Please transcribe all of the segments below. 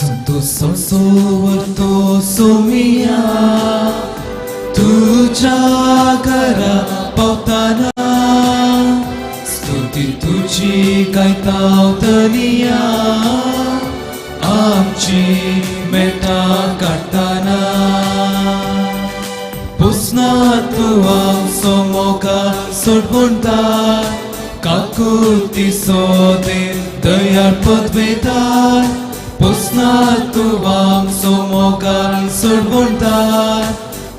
संतोष सोवरतो सोमिया तुझ्या घरा पावताना स्तुती तुझी गायता धनिया आमची मेटा काडटाना पुसना तूं आमचो मोगा सोडवणटा काकुती सोदे दयाळ पदवेदार पुसना तूं आमचो मोगा सोडवणटा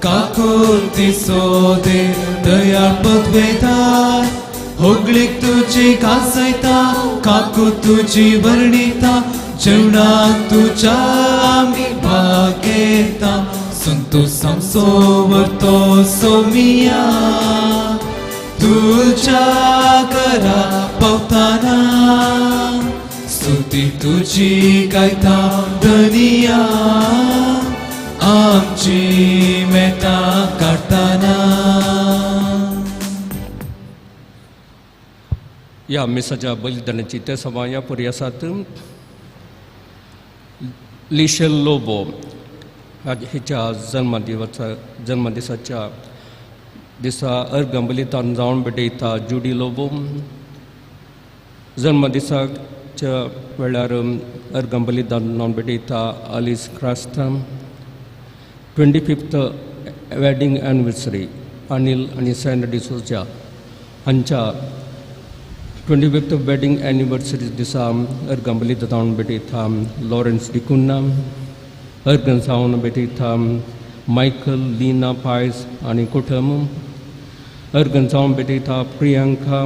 काकुती सोदे दयाळ पदवेदार होगळीक तुजी घासयता काकू तुजी वर्णिता जेवणाक तुज्या आमी भाग घेता संतोष आमचो वरतो सोमिया तुझ्या घरा पावताना स्तुती तुझी गायता धनिया आमची मेटा काडटाना. ह्या मिसाच्या बलिदानाची ते सभा पुरी आसात. लिशेल लोबो हिच्या जन्मदिसाच्या दिसा अर्घ बलिदान जावन भेटयता जुडी लोबो. जन्मदिसाच्या वेळार अर्घ बलिदान जावन भेटयता Alice Crasta. 25th wedding anniversary Anil आनी सॅन्ड डिसोजा हांच्या 25th wedding anniversary दिसा अर्घ बलिदान जावन भेटयता लॉरन्स डिकुन्ना. अर्घ जावन भेटयता मायकल लीना पायस आनी कुटुंब. अर्घ जावन भेटयता प्रियंका.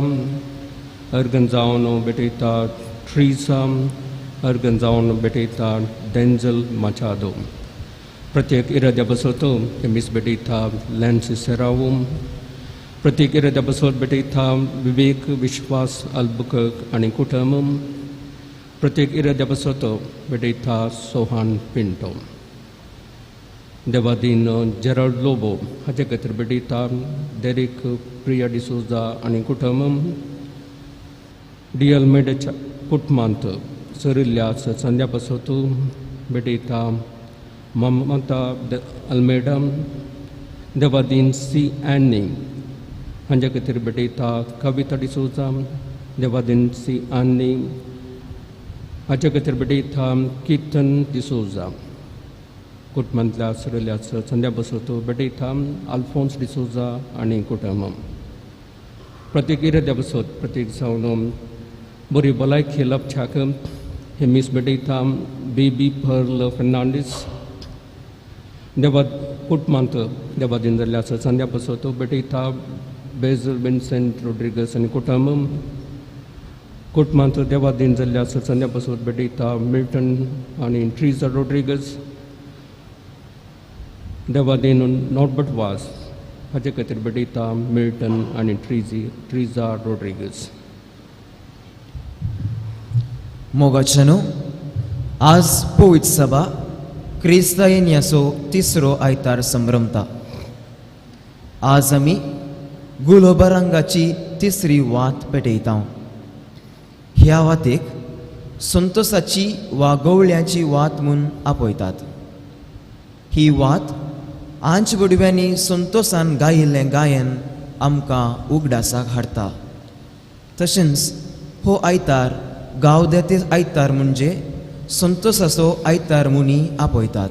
अर्घ जावन भेटयता ट्रिसा. अर्घ जावन भेटयता डेन्जल माचादो. प्रत्येक इराद्या बसोतो ते मीस भेटयता लॅन्सी सेरावो. प्रत्येक इराद्या बसोत भेटयता विवेक विश्वास अल्बुकर्क आनी कुटुंब. प्रत्येक इराद्या बसोतो भेटयता सोहान पिंटो. देवादीन जेराल्ड लोबो हाचे खातीर भेटयता डेरिक प्रिया डिसोजा आनी कुटुंब. डी अल्मेडाच्या कुटुंबांत सरिल्ल्या संध्या बसोतो भेटयता ममता अल्मेडा. देवादीन सी ॲनी हांच्या खातीर भेटयता कविता डिसोजा. देवादीन सी आनी हाच्या खातीर भेटयता किर्तन डिसोजा. कुटुंबांतल्या सरिल्ल्या संध्या बसोतो भेटयता आल्फोन्स डिसोजा आनी कुटुंब. प्रत्येक इराद्या बसोत प्रत्येक जावन बरी भलायकी लभच्याक हे मीस भेटयता बेबी पर्ल फर्नांडीस. देवा कुटुंबांत देवादीन जाल्ल्या संध्या बसोतो भेटयता बेजल विन्सेंट रोड्रिगस आनी कुटुंब. कुटुंबांत देवादीन जाल्ल्या संध्या बसोत भेटयता मिल्टन आनी ट्रिजा रोड्रिगस. देवादीन नॉर्बर्ट वास हाचे खातीर भेटयता मिल्टन आनी ट्रिजा रोड्रिगस. मोगाच्यानो, आज पवित्र सभा क्रिस्ता येन्याचो तिसरो आयतार संभ्रमता. आज आमी गुलोबा रंगाची तिसरी वात पेटयता. ह्या वातेक संतोसाची वा गवळ्याची वात म्हूण आपयतात. ही वात आंच बडव्यांनी संतोसान गायिल्लें गायन आमकां उगडासाक हाडटा. तशेंच हो आयतार गांवद्याते आयतार म्हणजे संतोसाचो आयतार म्हूण आपयतात.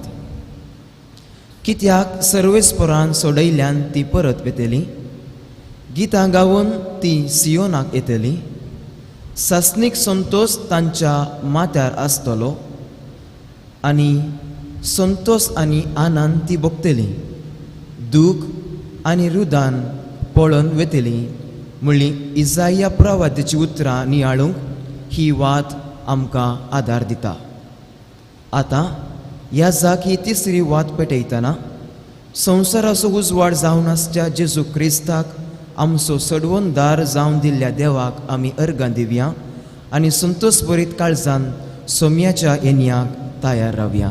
कित्याक सर्वेस्परान सोडयल्यान ती परत येतली, गितां गावन ती सियोनाक येतली. सासणीक संतोस तांच्या माथ्यार आसतलो आनी संतोस आनी आनंद ती भोगतली. दूख आनी रुदान पळोवन वेतली म्हणली इजाया प्रवाद्याची उतरां नियाळूंक ही वात आमकां आदार दिता. आतां ह्या जाक ही तिसरी वात पेटयतना संवसाराचो उजवाड जावन आसच्या जेजू क्रिस्ताक आमचो सडवणदार जावन दिल्ल्या देवाक आमी अर्गां दिवया आनी संतोस भरीत काळजान सोम्याच्या येन्याक तयार रावया.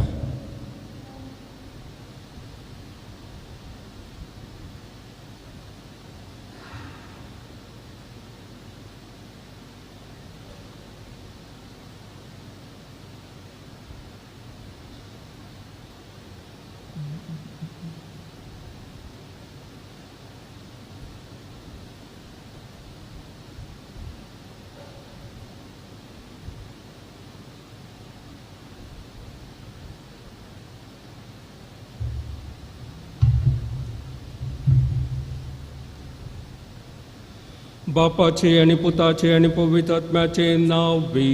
बापाचे आनी पुताचे आनी पवित्र आत्म्याचे नांव बी.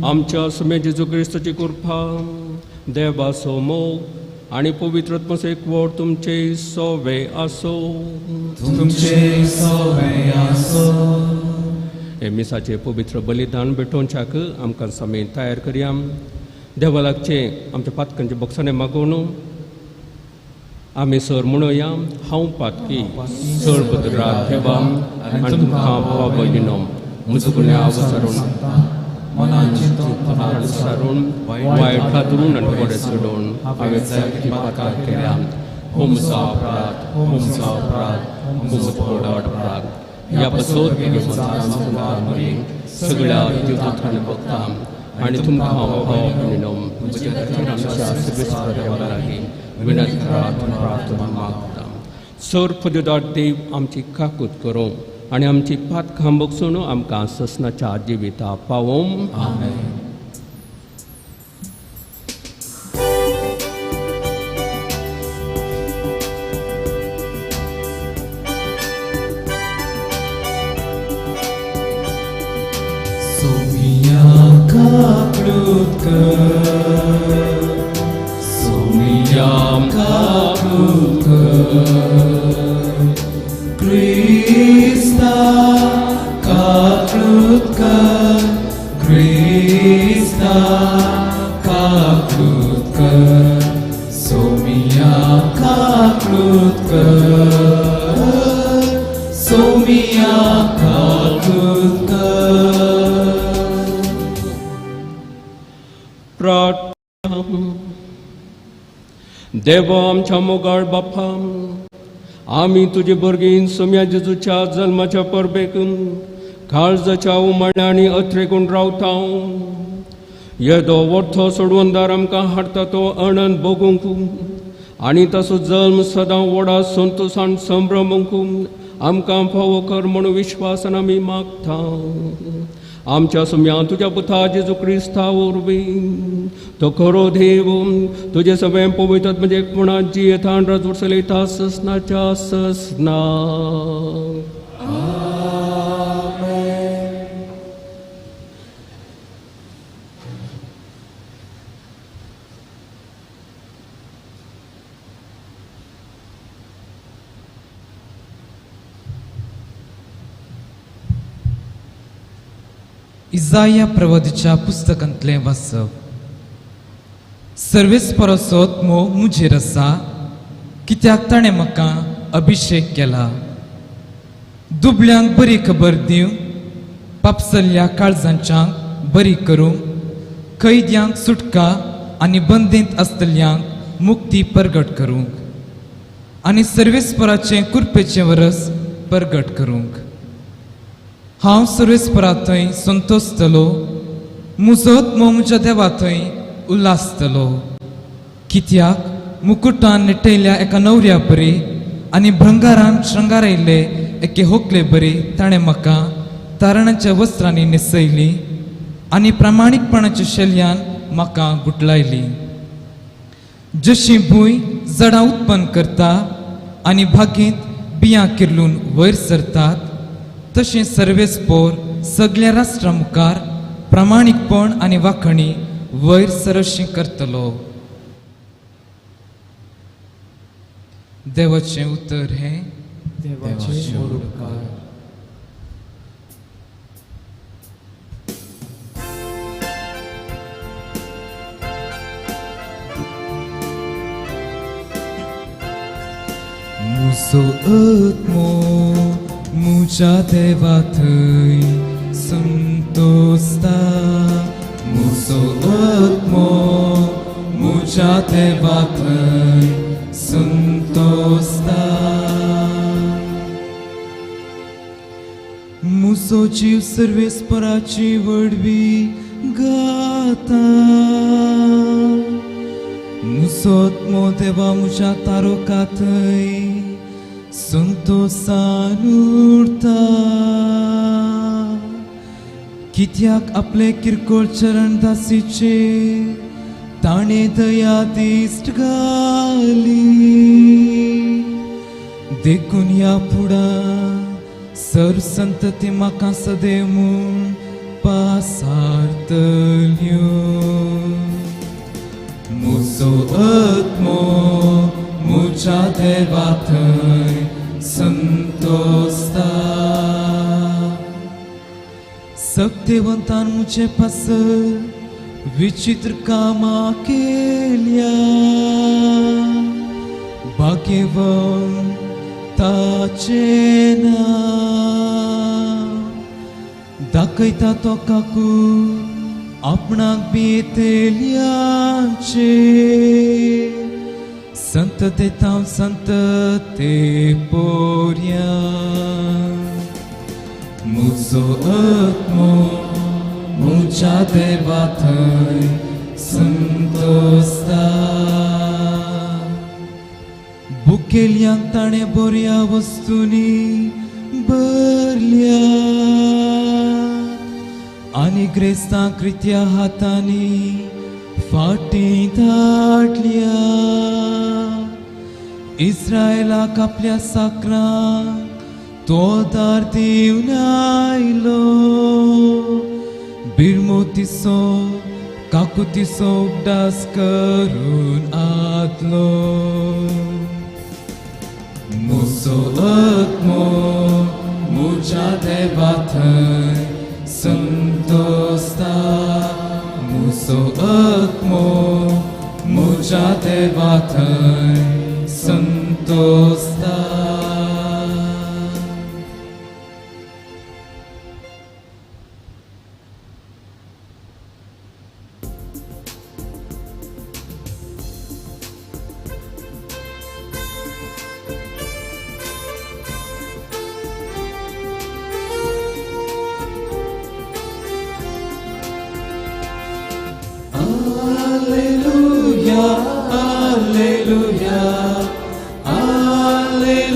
आमच्या सुमे जेजू क्रिस्ताची कृपा, देवाचो मोग आनी पवित्र आत्म्याचो एकवट तुमचे सोवे आसो. तुमचे सोवे आसो. हे मिसाचे पवित्र बलिदान भेटोवच्याक आमकां समेत तयार करया. देवा लागचे आमच्या पातकांचे बक्षाणे मागोवन आमी सर म्हणोया, हांव पातकी चड बदरात देवा आनी तुमकां भाव भयणीनो म्हजो गुन्यांव विसरून सारून वायट हातरून आनी बरें सोडून हांवें जायतीं पातकां केल्या. हो म्हजो अपराध, हो म्हजो अपराध, हो म्हजो व्हड अपराध. ह्या पासत सगळ्या देवदूतांनी बघता आनी तुमकां भाव भयणीनो म्हज्या खातीर आमच्या सर्वेस्पर देवा लागीं विनंती करात प्रार्थना मागता. सर पददार देव आमची काकूत करूं आनी आमची पातकां बगसून आमकां ससनाच्या जिविता पावोवं. आमेन. सोमिया काकूत कर, सोमिया काकूत कर, क्रिस्ता काकूत कर, क्रिस्ता काकूत कर, सोमिया काकूत कर, सोमिया काकूत कर. प्रार्थना. देवा आमच्या मोगाळ बापा, आमी तुजे भुरगीं सोम्या जेजूच्या जल्माच्या परबेक काळजाच्या उमाळ्यांनी अत्रेकून रावता. येदो वर्थो सोडवंदार आमकां हाडटा तो आनंद भोगूंक आनी ताचो जल्म सदां व्हडा संतोशान संभ्रमूंक आमकां फावो कर म्हूण विश्वासान आमी मागता. आमच्या सुम्या तुज्या पुता जेजू क्रिस्ता वरवीं तो खरो देव तुजे सगळें पवित्र म्हणजे एकपणा जियेता आनी राजवट चलयता ससनाच्या ससना. इजाया प्रवादीच्या पुस्तकांतलें वाचप. सर्वेस्पराचो आत्मो म्हजेर आसा, कित्याक ताणें म्हाका अभिशेक केला दुबल्यांक बरी खबर दिवंक, पापसल्ल्या काळजांच्यांक बरी करूंक, कैद्यांक सुटका आनी बंदींत आसतल्यांक मुक्ती परगट करूंक आनी सर्वेस्पराचें कुरपेचें वरस परगट करूंक. हांव सर्वेस्परा थंय संतोसतलो, म्हजो आत्मो म्हज्या देवा थंय उल्हासतलो. कित्याक मुकुटान निटयल्या एका नवऱ्या बरी आनी भ्रंगारान श्रंगारायल्ले एके होकले बरी ताणें म्हाका तारणाच्या वस्त्रांनी न्हेसयली आनी प्रामाणीकपणाच्या शैल्यान म्हाका गुटलायली. जशी भूंय जडां उत्पन्न करता आनी भागींत बियां किर्लून वयर सरतात, तशें सर्वेस्पोर सगल्या राष्ट्रा मुखार प्रामाणीकपण आनी वाखणी वयर सरशी करतलो. देवाचें उतर हें देवाचे उपकार. म्हजो आत्मो म्हज्या देवा थंय संतोसता, म्हजो आत्मो म्हज्या देवा थंय संतोसता. म्हजो जीव सर्वेस्पराची व्हडवी गाता, म्हजो आत्मो देवा म्हज्या तारोका थंय संतोसान उरता. कित्याक आपले किरकोळ चरण दासीचे ताणें दया दिश्ट घाली. देखून ह्या फुडां सर संतती म्हाका सदैव म्हूण पासारतल्यो. म्हजो आत्मो म्हज्या देवा थंय संतोसता. सक्तेवंतान म्हजे पासत विचित्र कामां केल्या. भाग्यवंत ताचें नांव. दाखयता तो काकू आपणाक भियेतल्यांचेर. संतते तांव संतते पोरया. म्हजो आत्मो म्हज्या देवा थंय संतोसता. बुकेल्यांक ताणें बऱ्या वस्तूंनी भरल्या आनी ग्रेस्तांक कृत्या हातांनी फाटीं धाडल्या. इस्रायलाक आपल्या साकरांक तो दार दिवन आयलो. बिरमोतीचो काकुतीचो उगडास करून आदलो. म्हजो आत्मो म्हज्या देवा थंय संतोसता. म्हजो आत्मो म्हज्या देवा थंय संतोसता. Alleluia, Alleluia, Alleluia,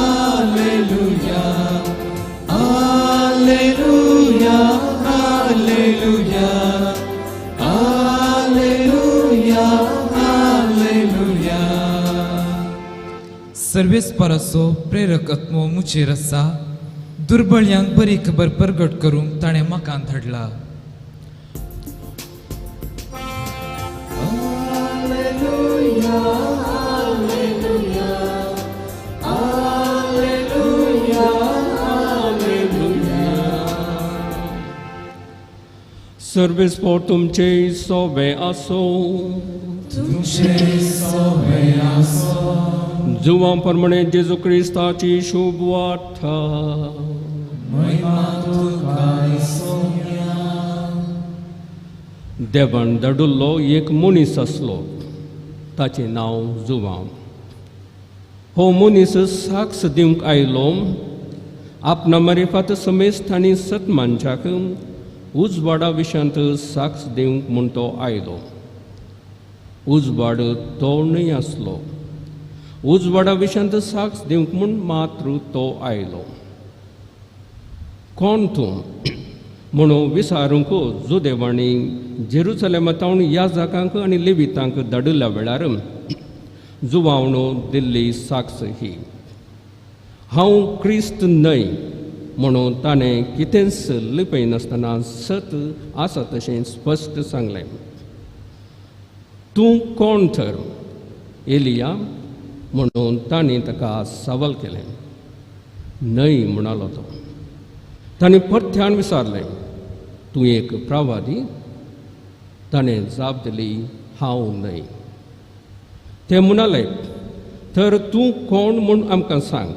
Alleluia, Alleluia, Alleluia, Alleluia, Alleluia. सर्वेस्पराचो प्रेरक आत्मो मुचेर आसा. दुर्बळयांक बरी खबर परगट करूंक ताणें म्हाका धाडला. सर्वेस्पोर तुमचे सोबे आसो. तुमचे सोबे आसो. जुवां प्रमाणे जेजू क्रिस्ताची शुभ वार्ता. महिमा तुका सोम्या. देवान धाडिल्लो एक मनीस आसलो, ताचें नांव जुवां. हो मनीस साक्ष दिवंक आयलो. आपणा मारिफात समेस्त आनी सतमानशाक उजवाडा विशयांत साक्ष दिवंक म्हूण तो आयलो. उजवाड तो न्हय आसलो. उजवाडा विशयांत साक्ष दिवंक म्हूण मात्र तो आयलो. कोण तूं म्हणून विचारूंक जुदेवांनी जेरुसलेमांत याजकांक आनी लेवितांक धाडिल्ल्या वेळार जुवावणो दिल्ली साक्ष ही, हांव क्रिस्त न्हय म्हणून ताणें कितेंच लिपयनासतना सत आसा तशें स्पश्ट सांगलें. तूं कोण तर? एलिया म्हणून ताणें ताका सवाल केलें. न्हय म्हणालो तो. ताणें परत्यान विचारलें, तूं एक प्रवादी? ताणें जाप दिली, हांव न्हय. ते म्हणाले, तर तूं कोण म्हूण आमकां सांग.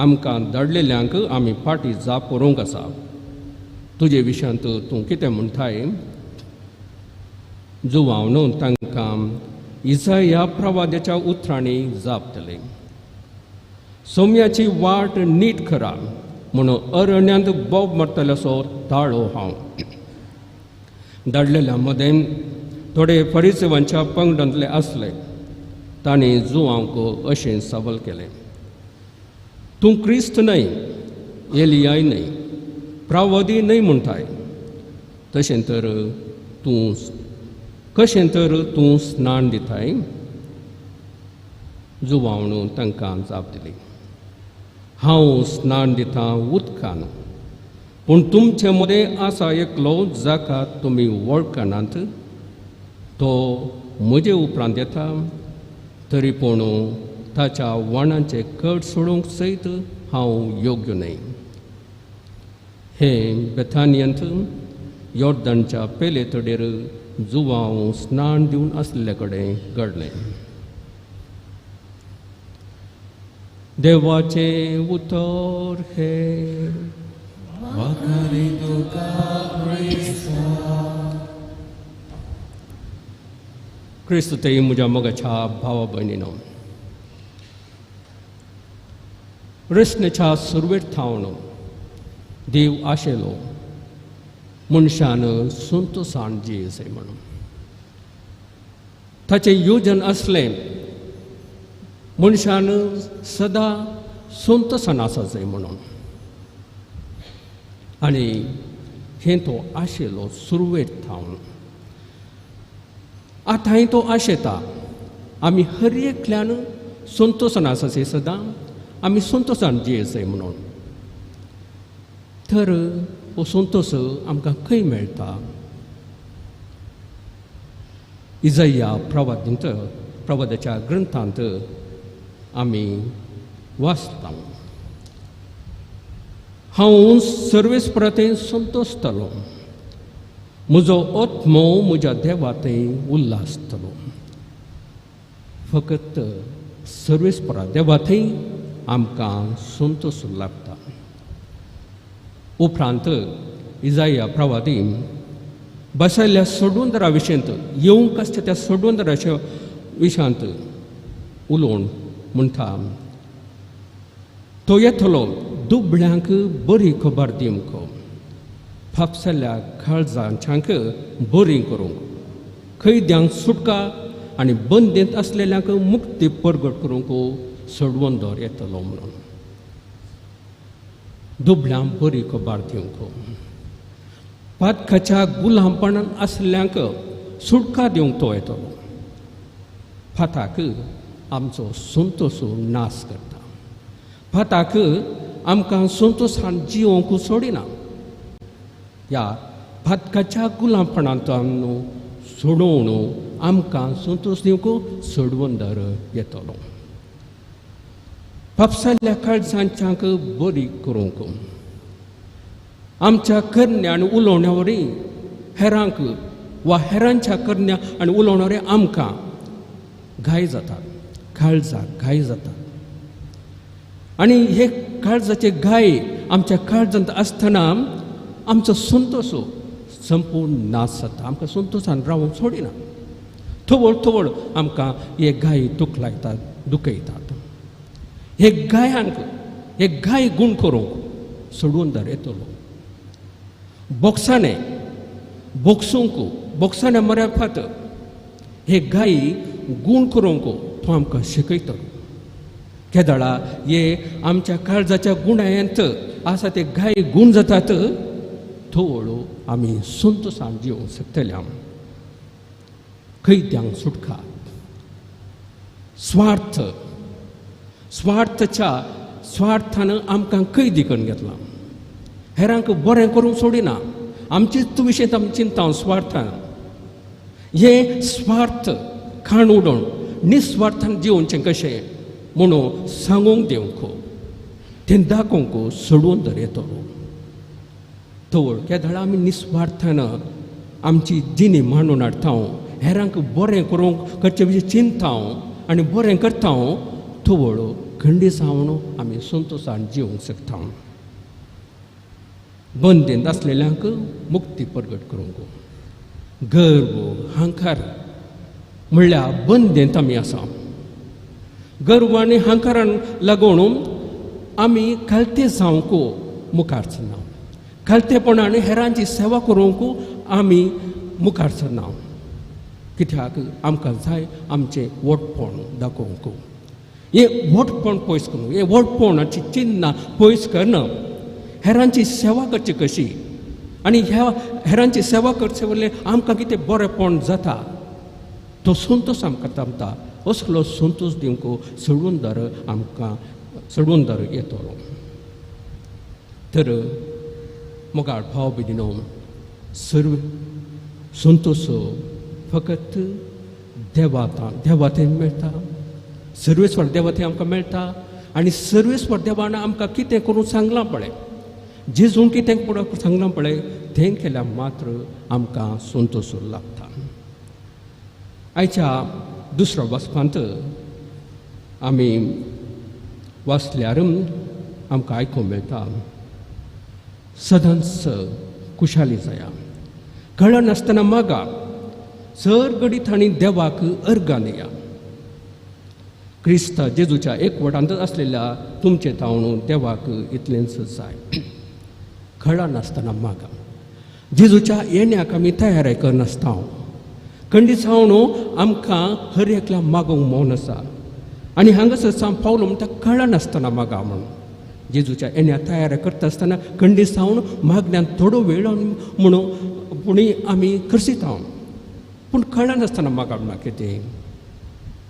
आमकां धाडलेल्यांक आमी फाटीं जाप बरोवंक आसा. तुजे विशयांत तूं कितें म्हणटाय? जुवावन तांकां इसाया प्रवाद्याच्या उतरांनी जाप दिली, सोम्याची वाट नीट करा म्हणून अरण्यांत बोब मारतल्याचो ताळो हांव. धाडलेल्या मदें थोडे फरिसेवांच्या पंगडांतले आसले. तांणी जुवांक अशें सबल केलें, तूं क्रिस्त न्हय, एलियाय न्हय, प्रावदी न्हय म्हणटाय, तशें तर तूं कशें तर तूं स्नान दिताय? जुवावणू तांकां जाप दिली, हांव स्नान दितां उदकान, पूण तुमचे मदें आसा एकलो जाका तुमी वळखनात, तो म्हजे उपरांत येता, तरी पूण ताच्या वणांचे कट सोडूंक सयत हांव योग्य न्हय. हें बेथानियंत योर्दनच्या पेले तडेर जुवांव स्नान दिवन आसले कडेन घडलें. देवाचें उतर हें. क्रिस्त ते म्हज्या मोगाच्या भावा भयणीनो, रचनेच्या सुरवेक थावन देव आशेलो मनशान संतोशान जियेचें म्हणून. ताचें योजन आसलें मनशान सदां संतोशान आसाचें म्हणून, आनी हें तो आशेलो सुरवेक थावन. आतांय तो आशेता आमी हर एकल्यान संतोशान आसाचें, सदां आमी संतोशान जियेचें म्हणून. तर हो संतोश आमकां खंय मेळटा? इजया प्रवादींत, प्रवादाच्या ग्रंथांत आमी वाचता, हांव सर्वेस्परांत संतोशतलो, म्हजो आत्मो म्हज्या देवा थंय उल्हासतलो. फकत सर्वेस्परा देवा थंय आमकां संतोश लागता. उपरांत इजाया प्रवादी बसयल्ल्या सोडवंदरा विशयांत, येवंक आसता त्या सोडवंदराच्या विशयांत उलोवन म्हणटा, तो येतलो दुबळ्यांक बरी खबर दिवंक, फापसल्या काळजांच्यांक बरी करूंक, कैद्यांक सुटका आनी बंदेंत आसलेल्यांक मुक्ती परगट करूंक सोडवंदर येतलो म्हणून. दुबळ्यांक बरी खबर दिवंक, पातकाच्या गुलामपणान आसल्ल्यांक सुटका दिवंक तो येतलो. फाताक आमचो संतोश नाश करता, फाताक आमकां संतोशान जिवंक सोडिना. ह्या पातकाच्या गुलामपणांत सोडोवन आमकां संतोश दिवंक सोडवंदर येतलो. पापसाल्या काळजांच्यांक बरी करूंक, आमच्या करण्या आनी उलोवण्या वरी हेरांक वा हेरांच्या करण्या आनी उलोवण्या वरी आमकां घाय जातात, काळजाक घाय जातात. आनी हे काळजाचे घाय आमच्या काळजांत आसतना आमचो संतोश संपूर्ण नाश जाता, आमकां संतोशान रावंक सोडिना. थवळ थवळ आमकां हे घाय दुखलायतात, दुखयतात. हे गायांक, हे गाय गूण करूंक सोडून येतलो. बोक्साने बोक्सूंक, बोक्साने मऱ्या फात हे गाय गूण करूंक तो आमकां शिकयतलो. केदळा हे आमच्या काळजाच्या गुणायांत आसा ते गाय गूण जातात, थोडो आमी संतोशान जिवंक शकतले. कैद्यांक सुटका, स्वार्थ, स्वार्थच्या स्वार्थान आमकां कैदी करून घेतला, हेरांक बरें करूंक सोडिना, आमचेच विशय आमी चिंता स्वार्थान. हे स्वार्थ खाण उडोवन निस्वार्थान जिवनचें कशें म्हणून सांगूंक दिवंक, तें दाखोवंक सोडून दर येतलो. तवळ केदळा आमी निस्वार्थान आमची जिणी मांडून हाडटा, हेरांक बरें करूंक करचे विशीं चिंता आनी बरें करता, तवळ खंडीसावन आमी संतोशान जिवंक शकता. बंदेंत आसलेल्यांक मुक्ती परगट करूंक, गर्व हांकार म्हणल्यार बंदेंत आमी आसा. गर्व आनी हांकारान लागून आमी खालते जावंक मुखार सरना, खालतेपणान हेरांची सेवा करूंक आमी मुखार सरना, कित्याक आमकां जाय आमचें व्हडपण दाखोवंक. हें व्हडपण पयस करूंक, हें व्हडपणाची चिन्नां पयस करना, हेरांची सेवा करची कशी आनी ह्या हेरांची सेवा करचे वयलें आमकां कितें बरेंपण जाता तो संतोश आमकां आमकां असलो संतोश दिवंक सोडूनदार आमकां सोडूनदार येतलो. तर मोगाळ भाव भयणीनो, सर्व संतोश फकत देवाता देवा थंय मेळटा, सर्वेस्वर देवा थंय आमकां मेळटा. आनी सर्वेस्वर देवान आमकां कितें करूंक सांगलां पळय, जेजून कितें करूंक सांगलां पळय, तें केल्यार मात्र आमकां संतोश लागता. आयच्या दुसऱ्या वाचपांत आमी वाचल्यार आमकां आयकूंक मेळटा, सदांच खुशाली जाया, कळनासतना मागा, सर घडीत आनी देवाक अर्गां दिया. क्रिस्त जेजूच्या एकवटांत आसलेल्या तुमचें तावणू देवाक इतलेंच जाय. कळनासतना मागा. जेजूच्या येण्याक आमी तयार करनासता, खंडीत जावन आमकां हर एकल्या मागूंक मौन आसा. आनी हांगासर सांग पावलो म्हणटा कळनासतना मागा म्हणून. जेजूच्या येण्या तयार करता आसतना खंडीत जावन मागण्यान थोडो वेळ म्हणून पूण आमी खर्सिता, पूण कळनासतना मागा म्हणा कितें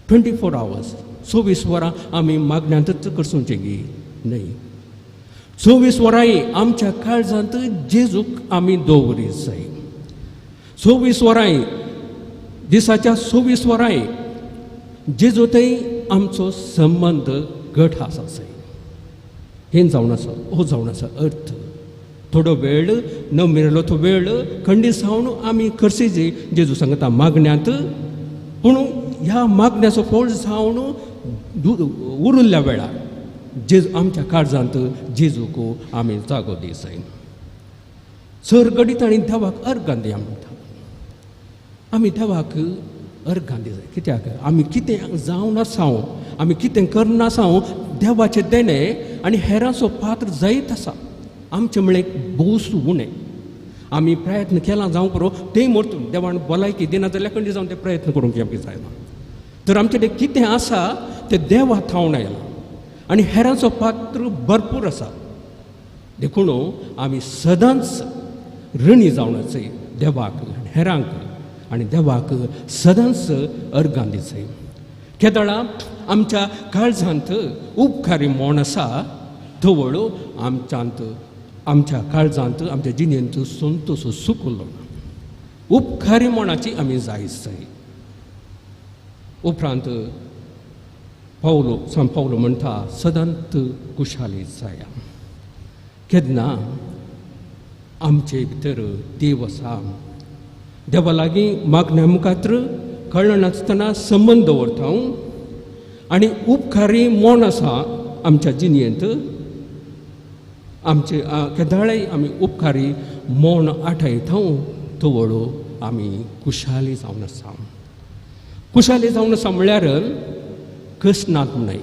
24 आवर्स 24 वरां आमी मागण्यांतच करसूचें गी न्हय. 24 वरांय आमच्या काळजांत जेजूक आमी दवरी जाय. 24 वरांय दिसाच्या 24 वरांय जेजू थंय आमचो संबंद घट आसा जाय. हें जावन आसा हो जावन आसा अर्थ. थोडो वेळ न मेळलो तो वेळ खंडीत जावन आमी खर्सी जेजू सांगता मागण्यांत, पूण ह्या मागण्याचो फळ जावन उरिल्ल्या वेळार जेजू आमच्या काळजांत जेजूक आमी जागो दी जाय. सर घडीत आनी देवाक अर्गां दिया म्हणटा. आमी देवाक अर्गां दी जाय. कित्याक आमी कितें जावन आसा, आमी कितें करना आसा, देवाचें देणें आनी हेरांचो पात्र जायत आसा. आमचें म्हळें भोवस उणें आमी प्रयत्न केला जावं पुरो तें मोर्तून देवान भलायकी दिना जाल्यार खंडी जावन ते प्रयत्न करूंक आमकां जायना. तर आमचे कडेन कितें आसा तें देवा थावन आयलां आनी हेरांचो पात्र भरपूर आसा. देखून आमी सदांच ऋणी जावन आसय देवाक हेरांक आनी देवाक सदांच अर्गां दिसय. केदळा आमच्या काळजांत उपकारी मोण आसा तवळ आमच्यांत आमच्या काळजांत आमच्या जिणेंत संतोश सुकलो ना. उपकारी मणाची आमी जाय जाय. उपरांत पावलो सांग पावलो म्हणटा सदांत खुशाली जाया. केन्ना आमचे भितर देव आसा, देवा लागीं मागण्या मुखार कळनासतना संबंद दवरता आनी उपकारी मोन आसा आमच्या जिणेंत. आमचे केदाळेय आमी उपकारी मोन आठयता तवळ आमी खुशाली जावन आसा. खुशाली जावन आसा म्हळ्यार कश्ट नात न्हय,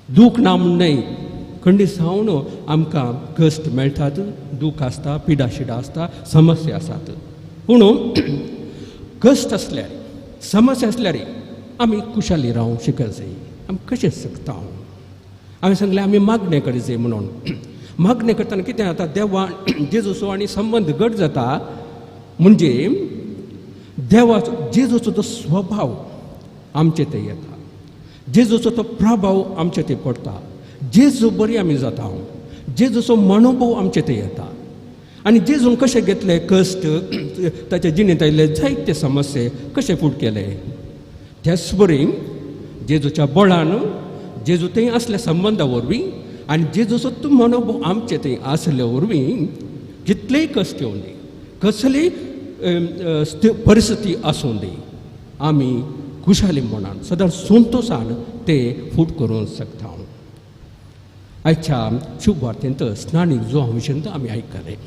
दूख ना म्हण न्हय. खंडीत जावन आमकां कश्ट मेळटात, दूख आसता, पिडा शिडा आसता, समस्या आसात. पूण कश्ट आसल्यार समस्या आसल्यार आमी खुशाली रावंक शिकत जाय. आमी कशें शकता? आमी सांगलें आमी मागणें करी जाय म्हणून. मागणें करतना कितें जाता, देवा जेजूचो आनी संबंद घट जाता. म्हणजे देवाचो जेजूचो तो स्वभाव आमचे थंय येता, जेजूचो तो प्रभाव आमचे थंय पडटा, जेजू बरी आमी जाता, जेजूचो मनोभाव आमचे थंय येता. आनी जेजून कशें घेतले कश्ट, ताच्या जिणेंत आयिल्ले जायते समस्ये कशे फूट केले, त्याच बरी जेजूच्या बळान जेजू थंय आसल्या संबंदा वरवीं आनी जेजूचो तो मनोभाव आमचे थंय आसल्या वरवीं कितलेय कश्ट येवं दी, कसलीय परिस्थिती आसूं दी, आमी खुशाली मनान सदांच संतोशान ते फूट करूंक शकता. आयच्या शुभ वार्तेंत स्नानीक जुवांव विशयंत आमी आयकलें.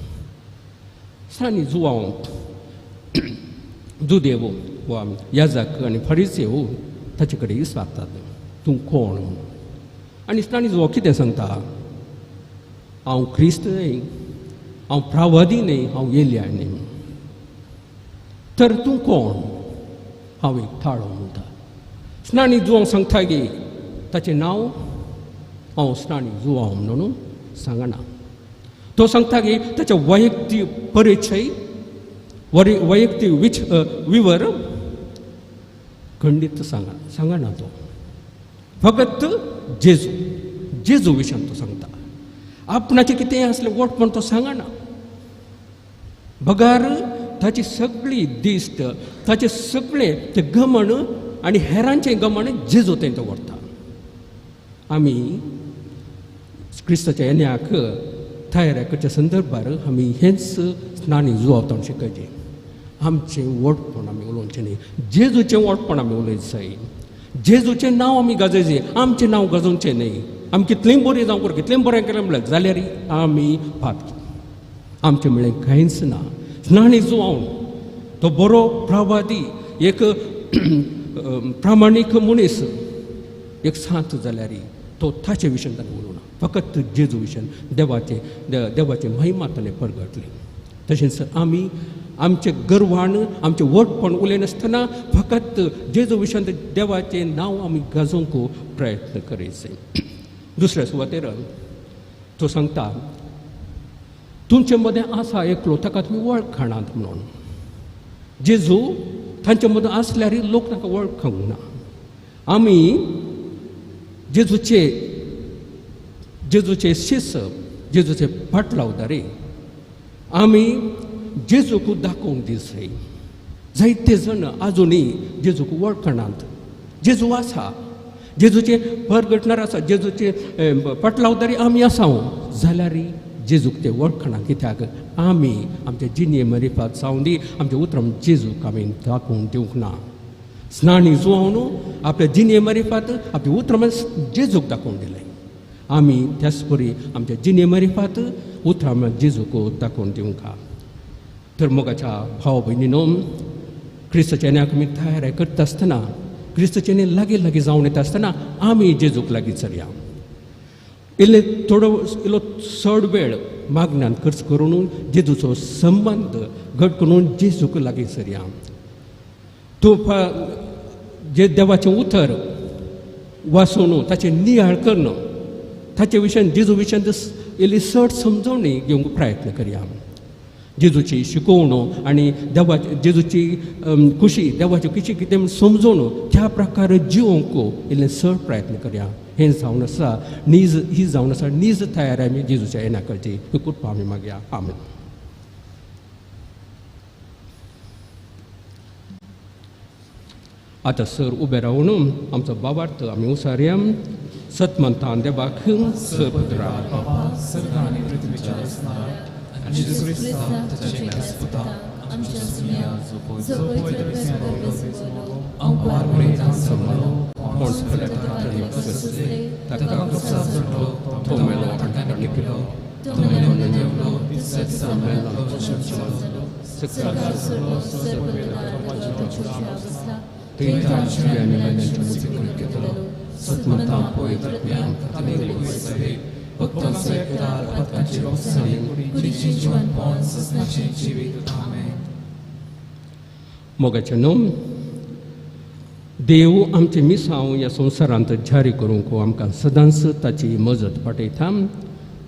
स्नानी जुवांव जुदेव वा याजक आनी फरिसेव ताचे कडेन विचारतात तूं कोण म्हणून. आनी स्नानी जुवांव कितें सांगता, हांव क्रिस्त न्हय, हांव प्रावादी न्हय, हांव एलिया न्हय, तर तूं कोण? हांव एक थाळो म्हणटा. स्नानी जुवांव सांगता की ताचें नांव हांव स्नानी जुवांव म्हणून सांगना. तो सांगता की ताच्या वैयक्तीक परिचय, वैयक्तीक विवर खंडीत सांगना तो फकत जेजू जेजू विशयान तो सांगता. आपणाचें कितें आसलें व्हडपण तो सांगना, बगर ताची सगळी दिश्ट ताचें सगळें तें गमण आनी हेरांचें गमण जेजू थंय तो व्हरता. आमी क्रिस्ताच्या येण्याक तयार करच्या संदर्भार आमी हेंच स्नानी जुवावतान शिकयचें. आमचें व्हडपण आमी उलोवचें न्ही, जेजूचें व्हडपण आमी उलयत जाय. जेजूचें नांव आमी गाजयचें, आमचें नांव गाजोवचें न्ही. आमी कितलेंय बरें जावं करूं, कितलेंय बरें केलें म्हणल्यार जाल्यार आमी पातकी, आमचें म्हणलें कांयच ना. स्नानी जुवावन तो बरो प्रवादी, एक प्रामाणीक मनीस, एक सांत जाल्यार तो ताचे विशयान ताणें उलोवना, फकत जेजू विशयान देवाचे देवाचे महिमा ताणें परगटली. तशेंच आमी आमचें गर्वान आमचें व्हडपण उलयनासतना फकत जेजू विशयान देवाचें नांव आमी गाजोवंक प्रयत्न करयचे. दुसऱ्या सुवातेर तो सांगता तुमचे मदें आसा एकलो ताका तुमी वळखणात म्हणून. जेजू तांचे मदें आसल्यार लोक ताका वळखूंक ना. आमी जेजूचे जेजूचे शिस जेजूचे फाटलावदारी आमी जेजूक दाखोवंक दिसय. जायते जण आजुनूय जेजूक वळखणात. जेजू आसा, जेजूचे परगटणार आसा, जेजूचे फाटलावदारी आमी आसा, जाल्यार जेजूक ते वळखणा. कित्याक आमी आमच्या जिणे मरिफात जावन दी आमच्या उतरां जेजूक आमी दाखोवन दिवंक ना. स्नानी जुवावन आपल्या जिणे मरिफात आपल्या उतरां जेजूक दाखोवन दिलें. आमी त्याच परी आमच्या जिणे मरिफात उतरां जेजूक दाखोवन दिवंक. तर मोगाच्या भाव भयणीनो, क्रिस्ताच्या येण्याक आमी तयार करता आसतना, क्रिस्ताच्या येणे लागीं लागीं जावन येता आसतना आमी जेजूक लागीं चलया. इल्ले थोडो इल्लो चड वेळ मागण्यान खर्च करून जेजूचो संबंद घट करून जेजूक लागीं सरया. तूं जे देवाचें उतर वाचून ताचें नियाळ करून ताचे विशयान जेजू विशयान इल्ली चड समजवणी घेवंक प्रयत्न करया. जेजूची शिकोवणो आनी देवाची जेजूची खुशी देवाची खुशी कितें म्हूण समजून त्या प्रकारे जिवंक इल्लें चड प्रयत्न करया. हें जावन आसा नीज, ही जावन आसा नीज तयारी आमी जेजूच्या येण्या करची. ही कृपा आमी मागया. आमेन. आतां सर उबे रावन आमचो बाबार्थ आमी उसारया. सतमंतान देवाक सपत्रा मोगाचें न्हू देव आमचें मिसांव ह्या संवसारांत जारी करूंक आमकां सदांच ताची मजत पाठयता.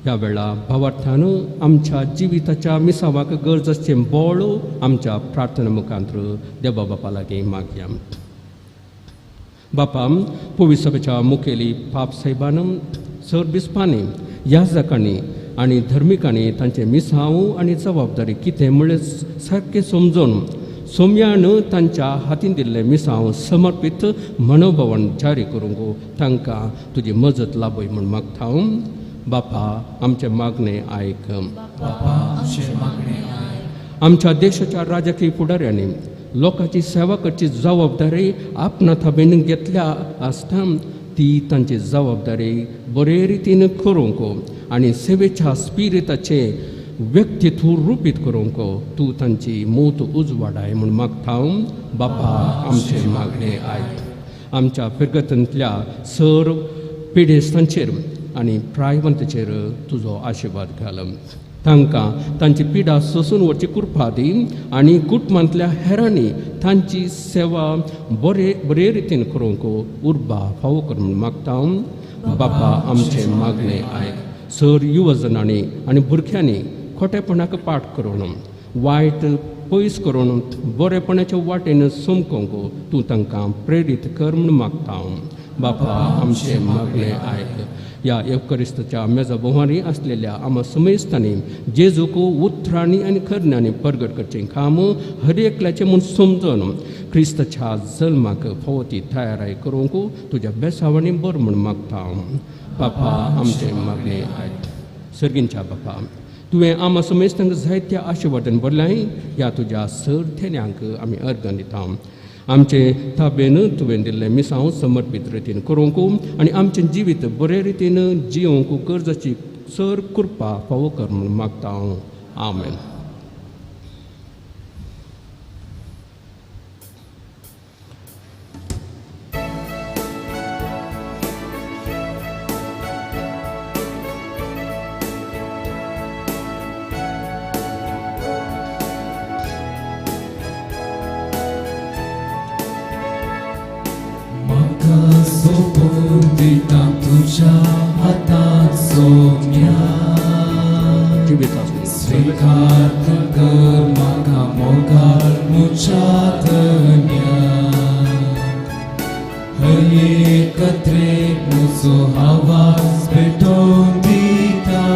ह्या वेळा भावार्थान आमच्या जिविताच्या मिसावाक गरज आसचें बळ आमच्या प्रार्थना मुखांत देवा बापा लागीं मागया. बापा, पवित्र सभेच्या मुखेली पाप साहेबान, सर बिस्पांनी, याजकांनी आनी धर्मिकांनी तांचें मिसांव आनी जबाबदारी कितें म्हळ्ळें सारकें समजून सोम्यान तांच्या हातीन दिल्लें मिसांव समर्पीत मनोभवन जारी करूंक तांकां तुजी मजत लाभय म्हूण मागता. बापा, आमचें मागणें आयक. आमच्या देशाच्या राजकीय फुडाऱ्यांनी लोकांची सेवा करची जबाबदारी आपणा थाबेन घेतल्या आसता ती तांची जबाबदारी बरे रितीन करूंक आनी सेवेच्या स्पिरिताचें व्यक्तित्व रुपीत करूंक तूं तांची मूत उजवाडाय म्हूण मागता. बापा, आमचें मागणें आयक. आमच्या फिरगतांतल्या सर पिडेस्तांचेर आनी प्रायवंताचेर तुजो आशिर्वाद घाल. तांकां तांची पिडा सोसून वचची कृपा दी आनी कुटुंबांतल्या हेरांनी तांची सेवा बरे बरे रितीन करूंक उर्बा फावो कर म्हूण मागता. बापा, आमचें मागणें आयक. सर युवजनांनी आनी भुरग्यांनी खोटेपणाक पाठ करून वायट पयस करून बरेपणाच्या वाटेन समकोंक तूं तांकां प्रेरीत कर म्हूण मागता. बापा आमचें मागणें आयक. ह्या एवकरिस्ताच्या मेजा भोंवारी आसलेल्या आमा समेस्तांनी जेजूक उतरांनी आनी करण्यांनी परगट करचें काम हर एकल्याचें म्हूण समजून क्रिस्ताच्या जल्माक फावो ती तयाराय करूंक तुज्या बेसावांनी बरो म्हूण मागता. बापा आमचें मागणें आयक. सर्गींच्या बापा, तुवें आमा समेस्तांक जायत्या आशिर्वादान भरल्याय. ह्या तुज्या सर थेल्यांक आमी अर्गां दिता. आमचे ताबेन तुवें दिल्लें मिसांव समर्पीत रितीन करूंक आनी आमचें जिवीत बरे रितीन जियोवंक गरजाची सर कृपा फावो कर म्हूण मागता हांव. आमेन. सोपून दिता तुज्या हातांत सोम्या, स्विकार कर म्हाका मोगाळ म्हज्या धन्या. हर एकत्रेक म्हजो आवाज पेटोवन दिता,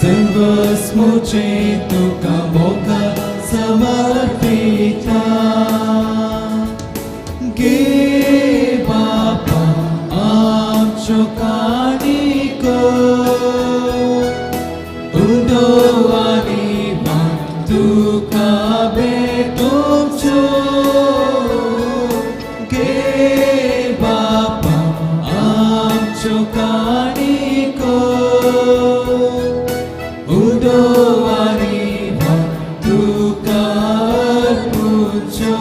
सर्वस म्हजें तुका मोगाळ समर्पिता. गे बापा आमच्यो काणयो उडोव आनी वाट तुका भेटोवच्यो. गे बापा आमच्यो काणयो उडोव आनी वाट तुका अर्पुच्यो.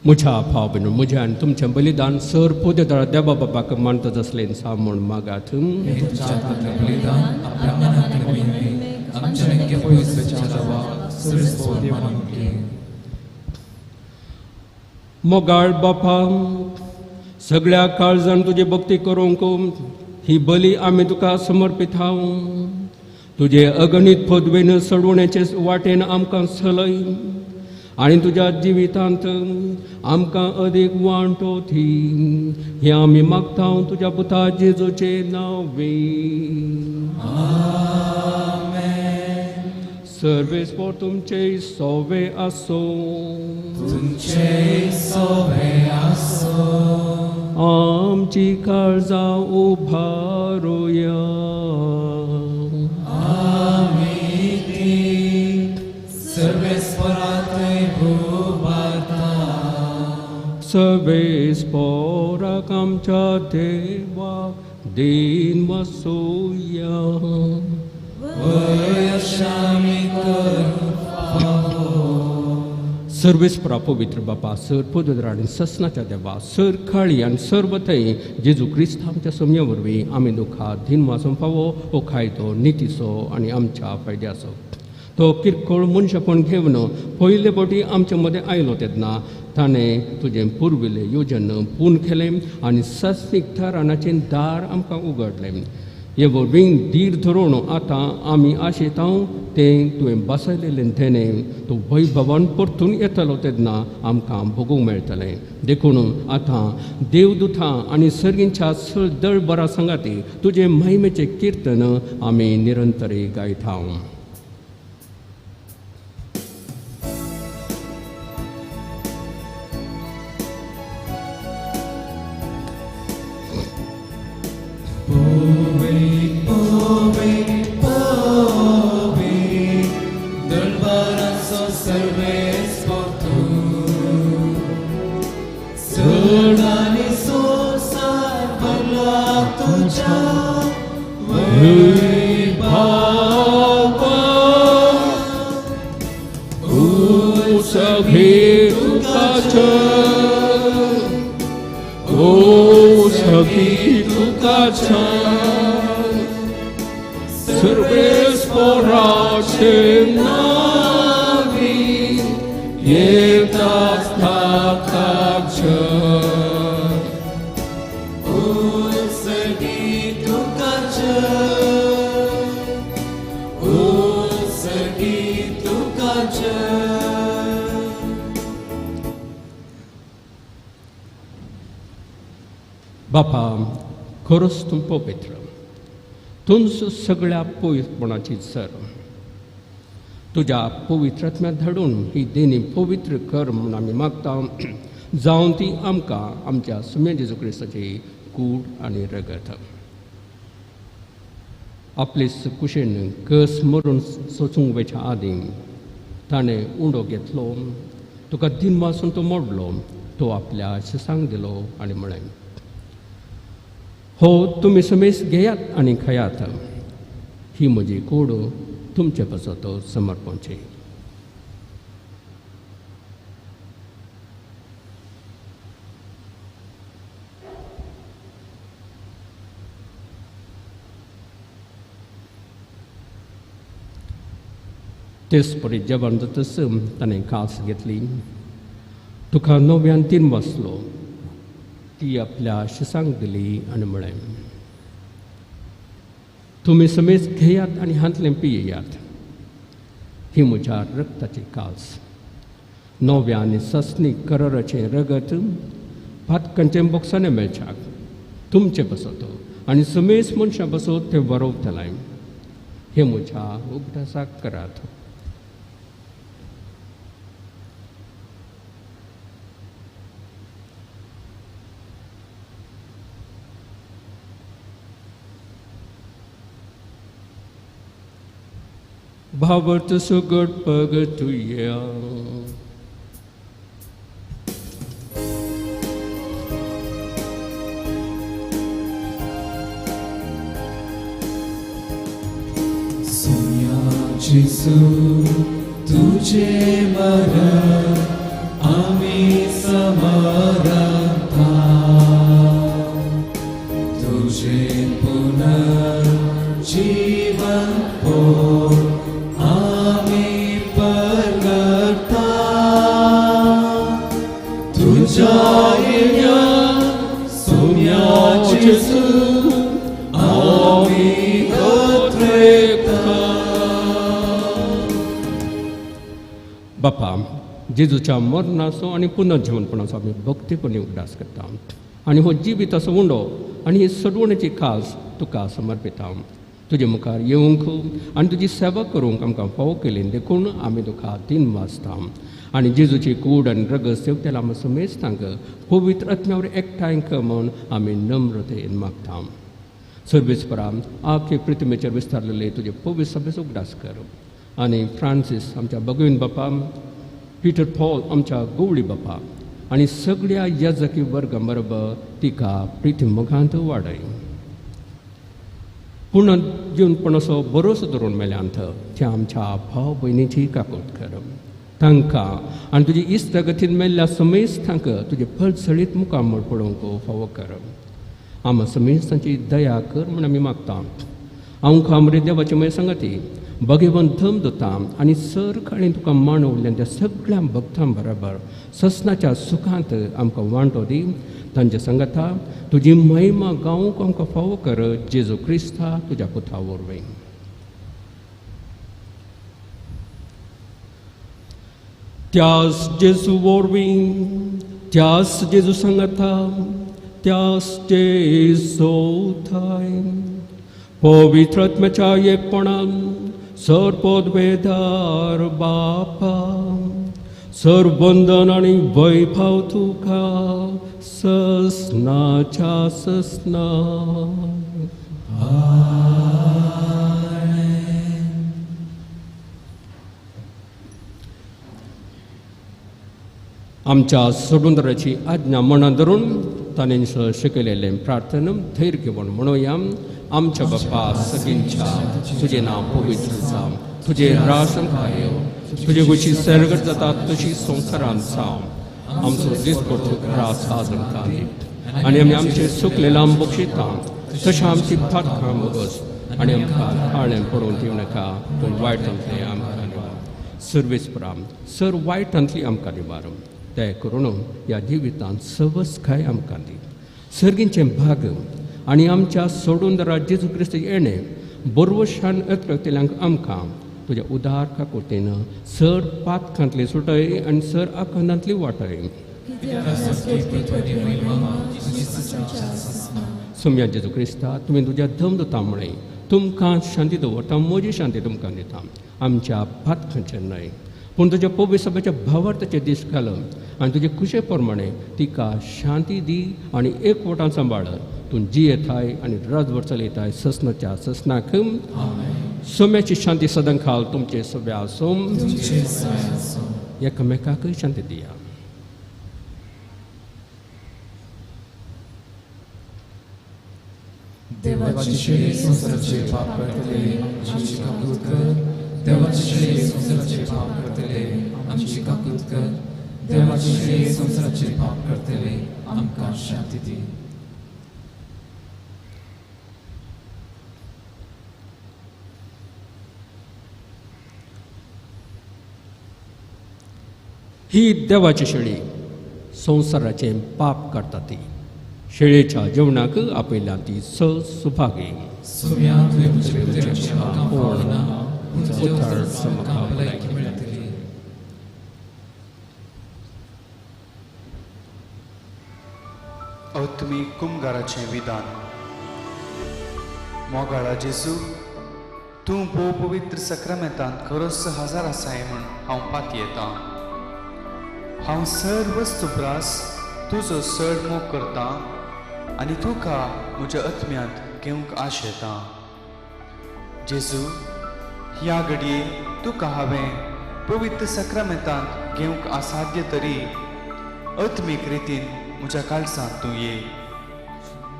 म्हज्या भाव भयणींनो, म्हजें आनी तुमचें बलिदान सर पोदेदार देवा बाबाक मानता आसलें सा म्हूण मागात. मोगाळ बापा, सगळ्या काळजान तुजी भक्ती करूंक ही बली आमी तुका समर्पीत हांव. तुजे अगणीत पदवेन सडवण्याचे वाटेन आमकां सलय आनी तुज्या जिवितांत आमकां अदीक वांटो दी. हें आमी मागता तुज्या पुता जेजूचें नांवे. सर्वेस्पोर तुमचे सोवे आसो. तुमचे सोवे आसो. आमची काळजां उभारुया. आमी ती सर्वेस्पोरांतय उबारता. सर्वेस्पोराक आमच्या देवाक दीन वसोया. सर्वेस्परा पवित्र बापा, सर पदर आनी ससनाच्या देवा, सर काळी आनी सर्व थंय जेजू क्रिस्त आमच्या सम्या वरवीं आमी दुखा दीन वासूंक फावो हो कायदो नितीचो आनी आमच्या फायद्याचो. तो किरकोळ मनशापण घेवन पयले फावटी आमच्या मदें आयलो तेन्ना ताणें तुजें पुर्विल्लें योजन पूर्ण केलें आनी सासणीक थारानाचें दार आमकां उगडलें. हे वरवीं धीर धरून आतां आमी आशेता तें तुवें बसयलेलें तेणें तो वैभवान परतून येतलो तेन्ना आमकां भोगूंक मेळटलें. देखून आतां देवदुतां आनी सर्गींच्या दळभरा सांगाती तुजें महिमेचें किर्तन आमी निरंतरी गायता. बापा खरोच तूं पवित्र, तूंच सगळ्या पवित्रपणाची सर. तुज्या पवित्रात्म्या धाडून ही देणी पवित्र कर म्हूण आमी मागता, जावन ती आमकां आमच्या सुम्या जेजू क्रिस्ताची कूड आनी रगत. आपले कुशेन कस मरून सोचूंक वयच्या आदीं ताणें उंडो घेतलो, तुका दिन वासून तो मोडलो, तो आपल्या शिसांक दिलो आनी म्हळें, हो तुमी समेस घेयात आनी खायात, ही म्हजी कूड तुमचे पासत समर्पणची. तेच परी जेवण जातच ताणें कास घेतली, तुका नव्यान तीन बसलो, ती आपल्या शिसांक दिली आनी म्हळें, तुमी समेज घेयात आनी हांतलें पियेयात, ही म्हज्या रक्ताची कास, नव्या आनी ससनी कराराचें रगत पातकांचें बोक्साणें मेळच्याक तुमचें पासत आनी समेज मनशां पासत तें बरोवतलें, हें म्हज्या उगडासाक करात. भावार्थ सुगट पगतुया. सोम्या जेजू तुझे मरण आमी समाधानता, तुझे पुनर्जीवन पोर आमी परगटा, तुझ्या येण्या सोम्या जेजू आमी अत्रेकता. बापा, जेजूच्या मरणाचो आनी पुनर्जीवनपणाचो आमी भक्तीपणी उगडास करता आनी हो जिविताचो उंडो आनी ही सडवणेची कास तुका समर्पिता. तुजे मुखार येवंक आनी तुजी सेवा करूंक आमकां फावो केली देखून आमी तुका दिन वाचता आनी जेजूची कूड आनी रगत सेवतेला आमी समेस्तांक पवित्र आत्म्यावर एकठांय कर म्हूण आमी नम्रतेन मागता. सर्वेस्परा, आखे प्रतिमेचेर विस्तारलेले तुजे पवित्र सभेचो उगडास कर आनी फ्रांसीस आमच्या भगवीन बापा, पिटर पॉल आमच्या गवळी बापा आनी सगळ्या याजकी वर्गा बरोबर तिका प्रिती मुखांत वाडय. पूण जीवनपण असो बरोच धरून मेल्यांत त्या आमच्या भाव भयणीची काकूट कर, तांकां आनी तुजी इश्टागतीन मेल्ल्या समेस्तांक तुजे फळसळीत मुखामळ पळोवंक फावो कर. आमा समेस्तांची दया कर म्हूण आमी मागता. आमकां मरे देवाचे मय सांगती भगवंत धम दिता आनी सर काळी तुका मांडवल्यान त्या सगळ्या भक्तां बराबर ससनाच्या सुखांत आमकां वांटो दी. तांच्या सांगता तुजी महिमा गावंक आमकां फावो कर, जेजू क्रिस्ता तुज्या पुता वरवीं. त्यास जेजू वरवीं, त्यास जेजू सांगता, त्यास जेजू थाय पवित्र आत्म्याच्या एकपणान सर पदवेदार बापा, सर बंधन आनी वैभव तुका ससनाच्या ससना. आमच्या सोडुंदराची आज्ञा मनां धरून ताणें शिकयलेलें प्रार्थना धैर्य घेवन म्हणुया. आमच्या बापा सगळींच्या तुजें नांव पवित्र जावं, तुजें राज आमकां येवं, तुजे गोशी सर्गत जाता तशी संवसारांत जावं. आमचो दिसपट्टो ग्रास आज आमकां दी आनी आमी आमचें सुकलें आम बक्षिता तशें आमची पातकां बगस आनी आमकां काळें पडोवन दिवं नाका, पूण वायटांतलें आमकां निवार. सर्वेस्परा, सर वायटांतली आमकां निवार, ते करून ह्या जिवितांत सवसकाय आमकां दी. सर्गींचें भाग आनी आमच्या सोडून जेजू क्रिस्त येणें बरवशान अत्रकतल्यांक आमकां तुज्या उदार काकुळटेन सर पातकांतली सुटय आनी सर आकांतांतली वाटय. सोम्या जेजू क्रिस्ता तुमी तुज्या धम दिता म्हळें तुमकां शांती दवरता म्हजी शांती तुमकां दिता आमच्या पातकांचेर न्हय पूण तुज्या पवित्र सभेच्या भावार्थाचे दीस घाल आनी तुजे खुशे प्रमाणे तिका शांती दी आनी एकवटान सांबाळ. तूं जियेताय आनी राजभर चलयताय ससनाच्या ससनाक. सोम्याची शांती सदां खाल तुमचे सगळे आसूं. एकामेकाकय शांती दिया. देवाची शेळी संवसाराचे पाप करतले आमची काकूत कर. देवाची शेळी संवसाराचे पाप करतले आमची काकूत कर. देवाची शेळी संवसाराचे पाप करतले आमकां शांती दी. ही देवाची शेळी संवसाराचें पाप करता ती शेळेच्या जेवणाक आपयल्या ती स सुभागी. अत्मी कुमगाराचें विधान. मोगाळा जेजू, तूं भोव पवित्र सक्रामेंतांत खरोच हजार आसाय म्हूण हांव पातयेतां. हांव सर्व सुब्रास तुजो चड मोग करता आनी तुका म्हज्या आत्म्यांत घेवंक आशेतां. जेजू, ह्या घडये तुका हांवें पवित्र सक्रामेंतांत घेवंक असाध्य तरी आत्मीक रितीन म्हज्या काळजांत तूं ये.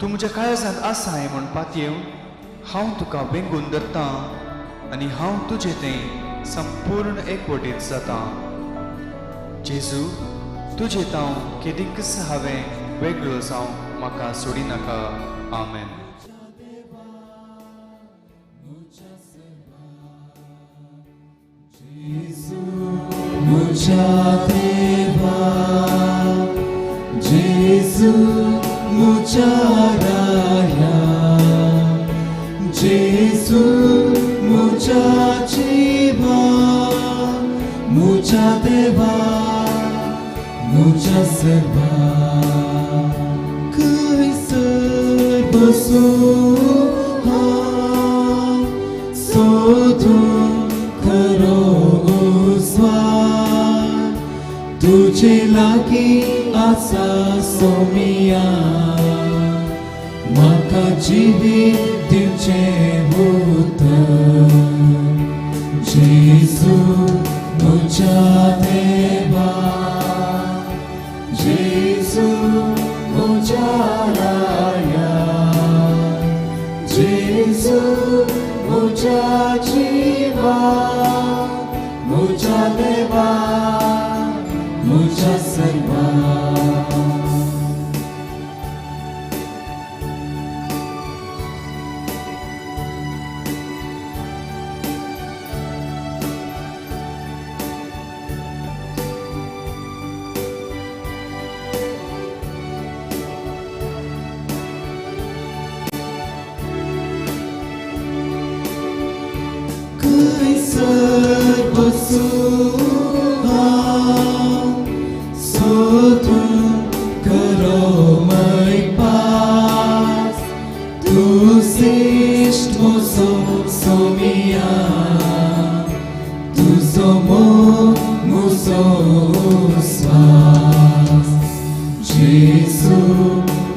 तूं म्हज्या काळजांत आसाय म्हूण पातयेवन हांव तुका वेंगून धरतां आनी हांव तुजें तें संपूर्ण एकवटीत जाता. जेजू, तुजें तांव केदींकच हांवें वेगळो जावं म्हाका सोडिनाका. आमेन. म्हज्या देवा, जेजू म्हज्या राया, जेजू म्हज्या जिवा, म्हज्या देवा, म्हज्या सर्वा. खंयसर बसूं हांव सोदूं खरो उजवाड, तुजे लागीं आसा सोमिया, म्हाका जिवीत दिवचें उतर. जेजू म्हज्या देवा, जेजू म्हज्या राया, जेजू म्हज्या जिवा, म्हज्या देवा, म्हज्या सर्वा. खंयसर बसूं हांव सोदूं खरो मैपास, तूं श्रेश्ठ म्हजो सोमिया, तुजो मोग म्हजो उस्वास. जेजू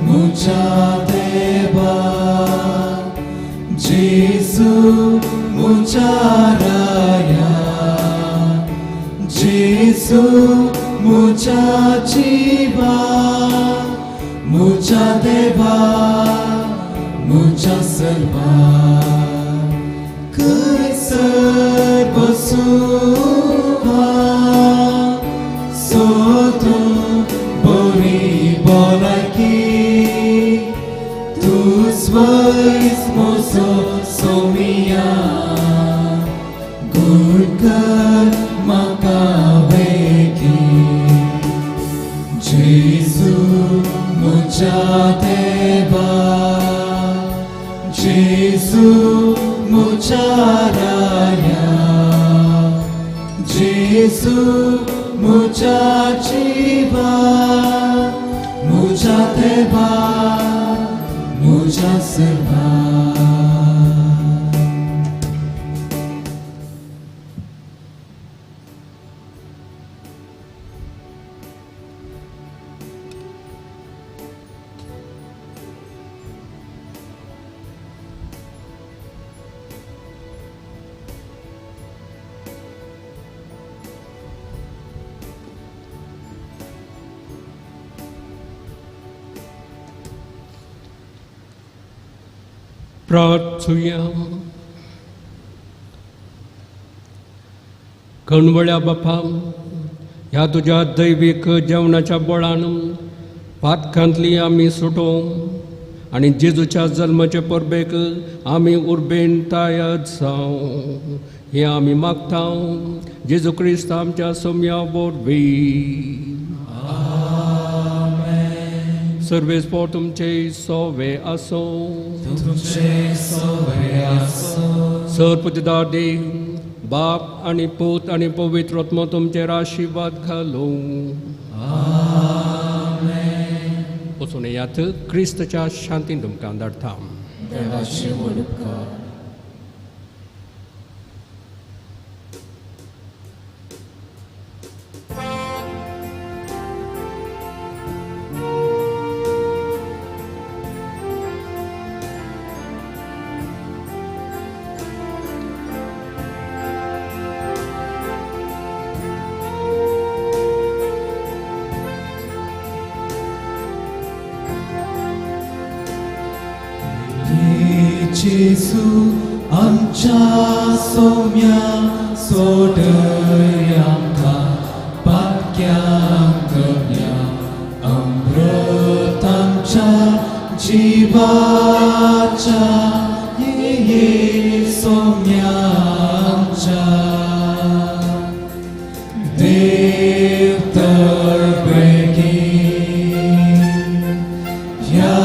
म्हज्या देवा, जेजू म्हज्या राया, जेजू म्हज्या जिवा, म्हज्या देवा, म्हज्या सर्वा. खंयसर बसूं हांव सोदूं बरी भलायकी, तूं वयस म्हजो सोमिया, गुणकर म्हाका वेगीं. जेजू म्हज्या देवा, जेजू म्हज्या राया, जेजू म्हज्या जिवा, म्हज्या देवा, म्हज्या मुझा सर्वा प्रार्थुया. कणवळ्या बापा, ह्या तुज्या दैवीक जेवणाच्या बळान पातकांतली आमी सुटोवं आनी जेजूच्या जल्माचे परबेक आमी उर्बेन तयार जावं हें आमी मागता जेजू क्रिस्त आमच्या सोम्या वरवीं. सर्वेस पोर तुमचे सोवे आसो. तुमचे सोवे आसो. सरपतिदार देव बाप आनी पूत आनी पवित्र आत्मो तुमचेर आशिर्वाद घालूं. आमेन. वचून येयात, क्रिस्तच्या शांतीन तुमकां धाडटा. देवाचे व्हड उपकार. जेजू आमच्या सोम्या सोडय आमकां पाक्यांक गम्या अमृत आमच्या जिवाच्या ये सोम्या आमच्या देव तर बेगीन ह्या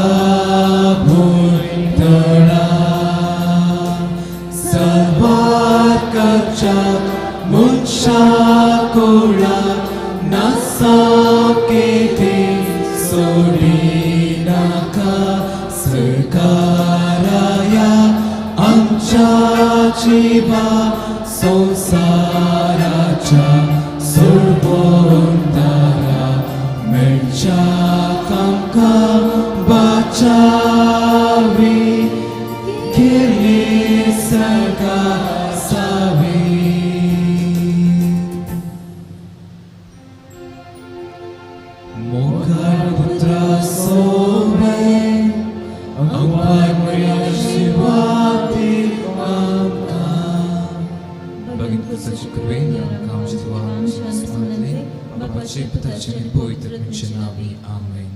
भुंयतळा मनशा कोळा नासा केते सोडिनाका सरकाराया आमच्या जिवा संवसाराच्या सोडवणदारा मेळच्या आमकां बाचावी केले सरकार सावी. मोगाळ पुत्रा सोबे अंपाय मर्या शिवाती आमकां भगिनी पुताची कृपेन आमकां आमच्या देवा आमच्या आसमानांतले बापाचे पुताचे आनी पवित्र आत्म्याच्या नांवी. आमेन.